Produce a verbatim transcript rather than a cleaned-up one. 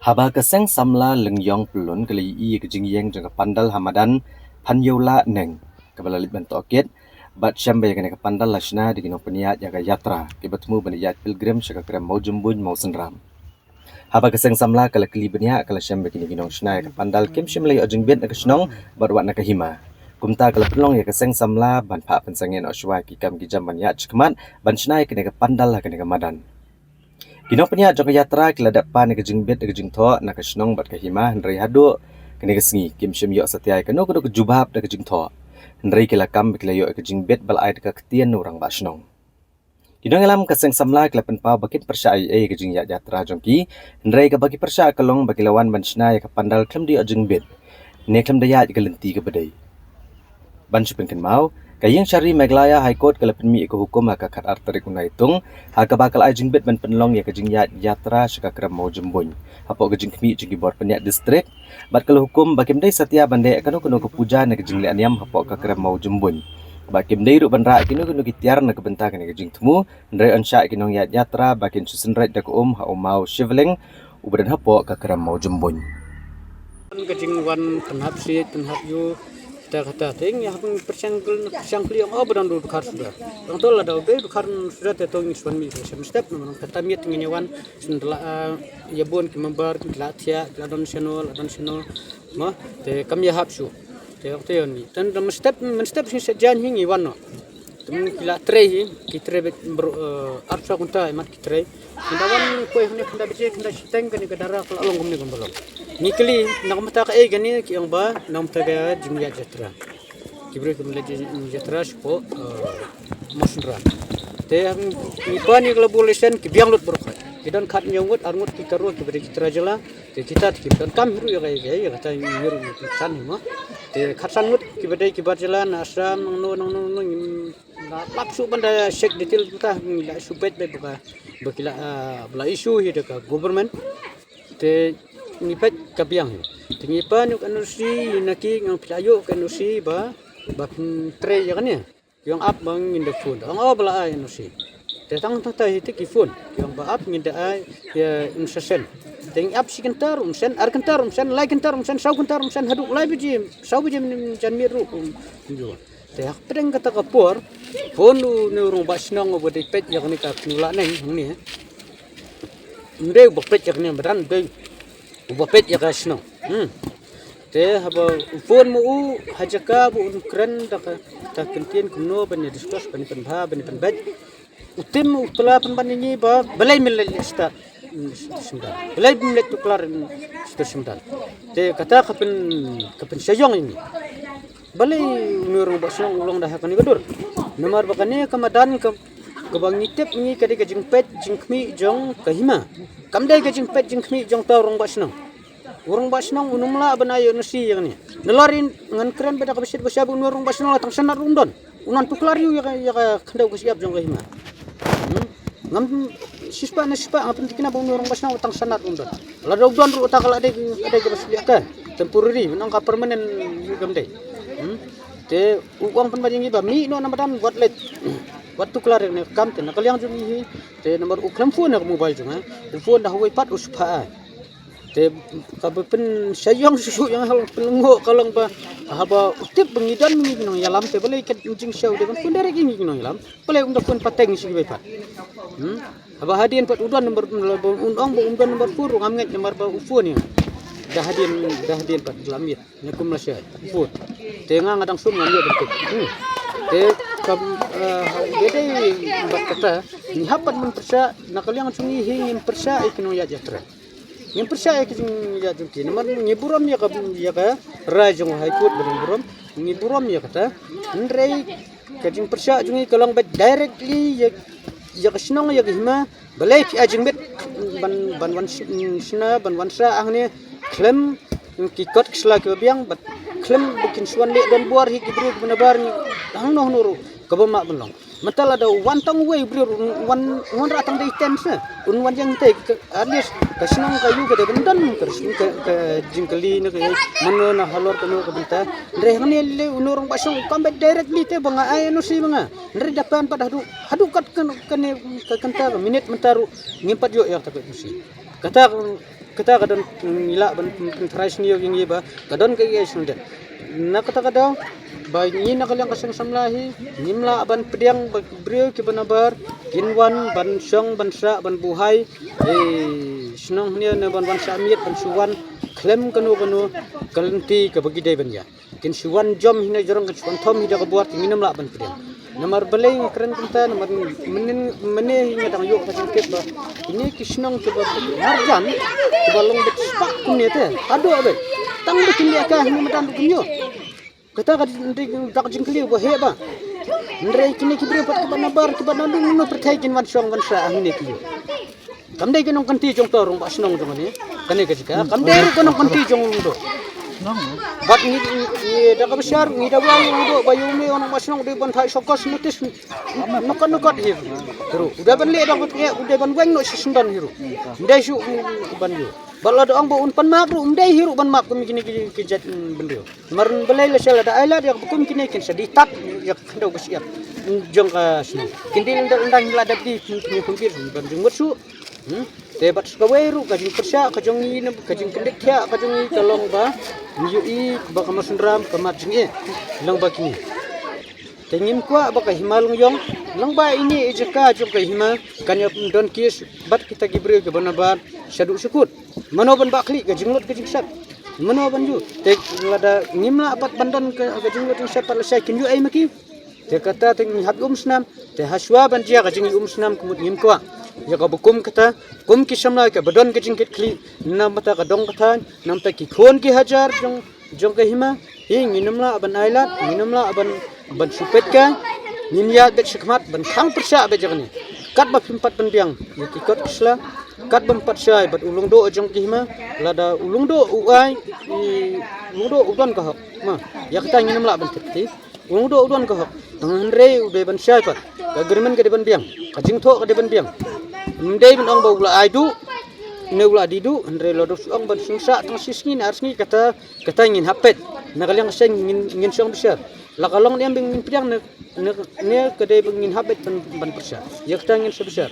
Haba ka seng samla Lyngiong Pyllun ka la ïohi ïa ka jingïeng jong ka pandal ha madan Phanïewlahneng kaba la leit ban tohkit bad shem ba ïa kane ka pandal la shna da ki nongpynïaid ïa ka yatra kiba thmu ban ïaid pilgrim sha ka krem Mawjymbuin Mawsynram. Haba ka seng samla ka la kylli bniah ka la shem ba kine ki nongshna ïa ka pandal kim shym la ïoh jingbit na ka shnong bad wat na ka hima. Kumta ka la pynlong ïa ka seng samla ban phah pynsangeh noh shuwa ki kam ki jam ban ïaid shakhmat ban shna ïa kane ka pandal ha kane ka madan. Ki nongpynïaid jong ka yatra ki la dep pan ïa ka jingbit ïa ka jingthoh na ka shnong bad ka hima hynrei haduh kane ka sngi kim shym ïoh satia ïa kano kano ka jubab na ka jingthoh. Hynrei ki la kam ba ki la ïoh ïa ka jingbit ba la ai da ka ktien na u rangbah shnong. Ki nongïalam ka seng samla ki la pynpaw ba kin pyrshah ei ei ïa ka jingïaid yatra jong ki hynrei kaba ki pyrshah ka long ba ki la wan ban shna ïa ka pandal khlem da ïoh jingbit ne khlem da ïaid ïa ka lynti kaba dei. Ban shu pynkynmaw, ka ïing shari Meghalaya High Court ka la pynmih ïa ka hukum ha ka khatar tarik u Naitung ha kaba ka la ai jingbit ban pynlong ïa ka jingïaid yatra sha ka krem Mawjymbuin hapoh ka jingkhmih jong ki bor pynïaid district bad ka la hukum ba kim dei satia ban leh kano kano ka puja ne ka jingleh niam hapoh ka krem Mawjymbuin. Ba kim dei ruh ban rah kino kino ki tiar na ka bynta kane ka jingthmu hynrei yn shah ïa ki nongïaid yatra ba kin shu synreit da ka um ha u maw shivling uba don hapoh ka krem Mawjymbuin. Ka jingwan pynhap siej pynhap ïew kata kata te ngi hap pyrshang kul pyrshang kul ïa nga ba dang dkhar suda. Dang to lada u dei dkhar suda te to ngi shu wan mih sha mynstep namar kata miet ngin ïa wan shen da la ïa bun ki member ki la thiah ki la don shano la don shano. Mo te kam ïa hap shuh. Te ong te ïa ni tan da mynstep mynstep shin shet jan hi ngi wan noh. Te ki la trei hi ki trei beit bro arphew kynta mat ki trei. Kynda wan koi hangne kynda biji kynda shiteng kane ka dara ka la long kumne kumba long. Ngi kylli na ka mata ka ei kane ki ong ba na ka mata ka jingïaid jatra. Ki briew ki mlei jatra shapoh Mawsynram. Te ngi pan ïa ka la bun lesen ki biang lut baroh. Ki don khat hynñiew ngut ar ngut ki taro ki ba dei ki trai jylla. Te kita te ki don kam hi ruh ïa ka ïa ka ïa kata ngi ruh ngi san hi mo. Te khat san ngut ki ba dei ki bar jylla na Assam nangno nangno nangno ngi la lap shuh ban da check detail kita ngi la shu peit beit ba ka ba ki la ba la issue hi da ka government. Te ngi peit ka biang hi. Te ngi pan ïa ka N O C na ki ngi peit ïa ka N O C ba ba pyntrei ïa kane. Ki ong ap ba ngin da phone. Ong o ba la ai N O C. Te tang tang ta hi te ki phone. Ki ong ba ap ngin da ai ïa instruction. Te ngi ap shi kynta ruh um send, ar kynta ruh um send, lai kynta ruh um send, saw kynta ruh um send haduh lai baje, saw baje mynjanmiet ruh um ju. Te hapdeng kata ka por phone u ne u rangbah shnong uba dei peit ïa kane ka Phanïewlahneng hangne. Ym dei uba peit ïa kane madan, dei uba peit ïa ka shnong. Hmm. Te haba u phone ma u ha jaka ba un kren da ka ta kyntien kumno ban ïa discuss ban ïa pynbha ban ïa pynbeit. U tim u tla pynban ïa ngi ba balei me leit leit stad. Hmm, stad shyndan. Balei me leit tuklar stad shyndan. Te kata ka pyn ka pynshah ïong ïa ngi. Balei une u rangbah shnong u long da ha kane ka dur. Namar ba kane ka madan ka kaba ngi tip ngi ka dei ka jingpeit jingkhmih jong ka hima. Kam dei ka jingpeit jingkhmih jong uta u rangbah shnong. U rangbah shnong un ym lah ban ai N O C ïa kane. Nalor in ngan kren ba da kaba shit ba shai ba une u rangbah shnong la tang shanat ruh um don. Un nang tuklar ïa u ïa ka ïa ka khyndew ka shyiap jong ka hima. Hmm? Ngam shispah ne shispah ngam pynthikna ba une u rangbah shnong la tang shanat ruh um don. Lada u don ruh uta ka la dei ka dei kaba shyiap ka temporary, un ong ka permanent ïa kam dei. Hmm? Te u ong pynban ïa ngi ba mih noh na madan wat leit. Wat tuklar ïa kane ka kam te na ka liang jong ngi hi. Te namar u khlem phone na ka mobile jong nga. U phone da hawei pat u shu phah ai. Te kaba pynshah ïong shuh shuh ïa nga ha long pynlyngngoh ka long ba haba u tip ba ngi don ngi ki nongïalam te balei ka jingshoh dei ban phone direct ïa ngi ki nongïalam. Balei um da phone pateng sha kiwei pat. Hmm? Haba hadien pat u don number un ong ba um don number phone ruh ngam ngeit namar ba u phone ïa nga. Da hadien da hadien pat la miet. Ngi kum la shai. Put. Te nga nga dang sum nga ngi ba kut. Hmm. Te kam eh, ha u dei dei bad kata ngi hap pat ban pyrshah na ka liang jong ngi hi ngim pyrshah ïa ki nongïaid jatra. Ngim pyrshah ïa ki jingïaid jong ki namar ngi burom ïa ka ïa ka rai jong u High Court ba dang burom. Ngi burom ïa kata. Hynrei ka jingpyrshah jong ngi ka long beit directly ïa ïa ka shnong ïa ka hima. Balei phi ai jingbit ban ban wan sh- mm, shna ban wan sah hangne khlem ki kot ki sla kiba biang bad khlem ba kin shu wan leh donbor hi ki briew kiba nabar ngi hangno hangno ruh kaba mah ban long. Mynta lada u wan tang uwei u briew ruh un wan un wanrah tang da i ten sha un wan ïeng te ka at least ka shnong ka ïew ka dei ban don ka ka ka jingkylli ne ka mano na halor kano ka bynta. Hynrei hangne lei uno u rangbah shnong u kam beit directly te ba nga ai N O C ba nga. Hynrei da pan pat haduh haduh kat kane ka kanta ka minit mynta ruh ngim pat ïoh ïa kata ka N O C. Kata ka Kata ka don, mm, ngi lah ban, mm, mm, tharai sngewthuh ïa ngi ba ka don ka ïa sngewthuh. Na kata ka daw ba ngi na ka liang ka seng samla hi ngim lah ban pdiang ba briew kiba nabar kin wan ban shong ban sah ban buhai, eh, shnong hynne ne ban wan sah miet ban shu wan khlem kano kano ka lynti kaba ki dei ban ïa. Kin shu wan jom hi na jrong, kin shu wan thom hi da ka bor, te ngin ym lah ban pdiang. Namar balei nga kren kumta, namar mynne mynne hi nga dang ïoh ka jingtip ba kine ki shnong kiba marjan, kiba long beit spah kumne te, haduh beit, tang ba kin leh ka hi na madan ruh kin ïoh. Kata ka dei ka jingkylli ba heh ba. Hynrei kine ki briew pat kiba nabar, kiba nabar, mano pyrthei kin wan shong wan sah hangne ki ïoh. Kam dei ka nongkynti jong to rangbah shnong jong kane, kane ka jaka. Kam dei ruh ka nongkynti jong u Lyngdoh. Bad ngi, ngi, ngi da kaba shah ngi da wan u Lyngdoh ba ïoh me u nongmah shnong u dei ban phai show cause notice. Nokot nokot hi ruh. U dei ban leh da kaba tnge, u dei ban weng noh shi syndon hi ruh. Ym dei shuh ban ïoh. Bad lada ong ba un pan map ruh, ym dei hi ruh ban map kum kine ki, ki jait, mm, bynriew. Namar balei lashai lada ai lad ïa kaba kum kine kin sa dei tad ïa ka khyndew ka shyiap jong ka shnong. Kin dei lynda lynda ngi la dep ki, ki, ki, ki, ban jingmut shuh. Hmm? Te bad sa kawei ruh ka jingpyrshah ka jong ngi ne ka jingkyndit thiah ka jong ngi ka long ba ngi ïohi ba ka Mawsynram ka mad jingeh lyngba kine. Te ngim kwah ba ka hima Longïong lyngba ine i jaka jong ka hima kan ïa don case bad kita ki briew kiba nabar shaduh shakut. Mano ban bah khlieh ka jinglut ka jingshad? Mano ban ïoh? Te lada ngim lah pat ban don ka, ka jinglut jingshad pat lashai kin ïoh ei ma ki? Te kata te ngi hap ïa umsnam, te ha shuwa ban jia ka jingïa umsnam ka mut ngim kwah ïa kaba kum kata, kum ki samla kiba don ka jingkitkhlieh na bynta ka dong ka thaiñ, na bynta ki khun ki hajar jong, jong ka hima. Hi ngin ym lah ban ai lad, ngin ym lah ban, ban shu peit kai. Ngin ïaid beit shakhmat ban khang pyrshah beit ïa kane. Katba phim pat pynbiang ïa ki kot ki sla, katba ym pat shai bad u Lyngdoh jong ka hima, lada u Lyngdoh u ai, i, u Lyngdoh u don ka hok. Ma, ïa kata ngin ym lah ban thep ti. U Lyngdoh u don ka hok. Tang hynrei u dei ban shai pat. Ka agreement ka dei ban biang. Ka jingthoh ka dei ban biang. Ym dei ban ong ba u la ai duh ne u la die duh, hynrei lada u ong ban sngewsah tang shi sngi ne ar sngi, kata, kata ngin hap peit. Na ka liang ka seng ngin, ngin shong bishar. La ka long ne em ba ngin pdiang ne, ne, ne ka dei ba ngin hap peit ban, ban pyrshah. Ïa kata ngin shong bishar.